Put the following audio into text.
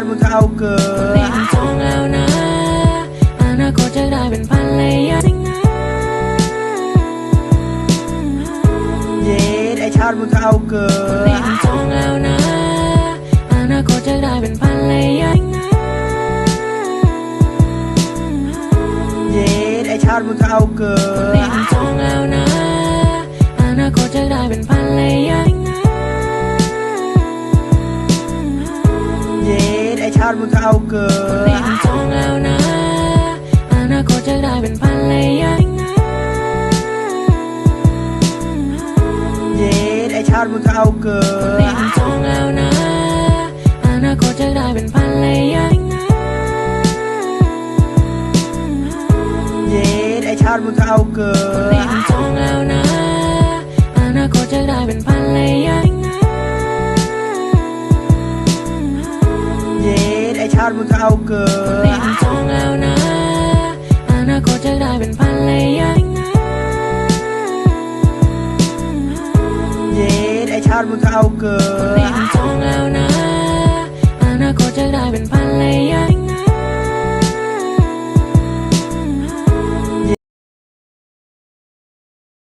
ດ ມຶງກໍເອົາເກີນ ເປັນຄົນທີ່ມີສອງແລ້ວນະ ອະນາຄົດຈະໄດ້ເປັນພັນລະຍາ ເຢັດ ໄອ້ຊາດ ມຶງກໍເອົາເກີນ ເປັນຄົນທີ່ມີສອງແລ້ວນະ ອະນາຄົດຈະໄດ້ເປັນພັນລະຍາ ເຢັດ ໄອ້ຊາດ ມຶງກໍເອົາເກີນ ເປັນຄົນທີ່ມີສອງແລ້ວນະ ອະນາຄົດຈະໄດ້ເປັນພັນລະຍາ ເຢັດ ໄອ້ຊາດ ມຶງກໍເອົາເກີນ ເປັນຄົນທີ່ມີສອງແລ້ວນະ ອະນາຄົດຈະໄດ້ເປັນພັນລະຍາ ເຢັດ ໄອ້ຊາດ ມຶງກໍເອົາເກີນ ເປັນຄົນທີ່ມີສອງແລ້ວນະ ອະນາຄົດຈະໄດ້ເປັນພັນລະຍາ ເຢັດ ໄອ້ຊາດ ມຶງກໍເອົາເກີນ ເປັນຄົນທີ່ມີສອງແລ້ວນະ ອະນາຄົດຈະໄດ້ເປັນພັນລະຍາ ເຢັດ ໄອ້ຊາດ ມຶງກໍເອົາເກີນ ເປັນຄົນທີ່ມີສອງແລ້ວນະ ອະນາຄົດຈະໄດ້ເປັນພັນລະຍາ ເຢັດ ໄອ້ຊາດ ມຶງກໍເອົາເກີນ ເປັນຄົນທີ່ມີສອງແລ້ວນະ ອະນາຄົດຈະໄດ້ເປັນພັນລະຍາ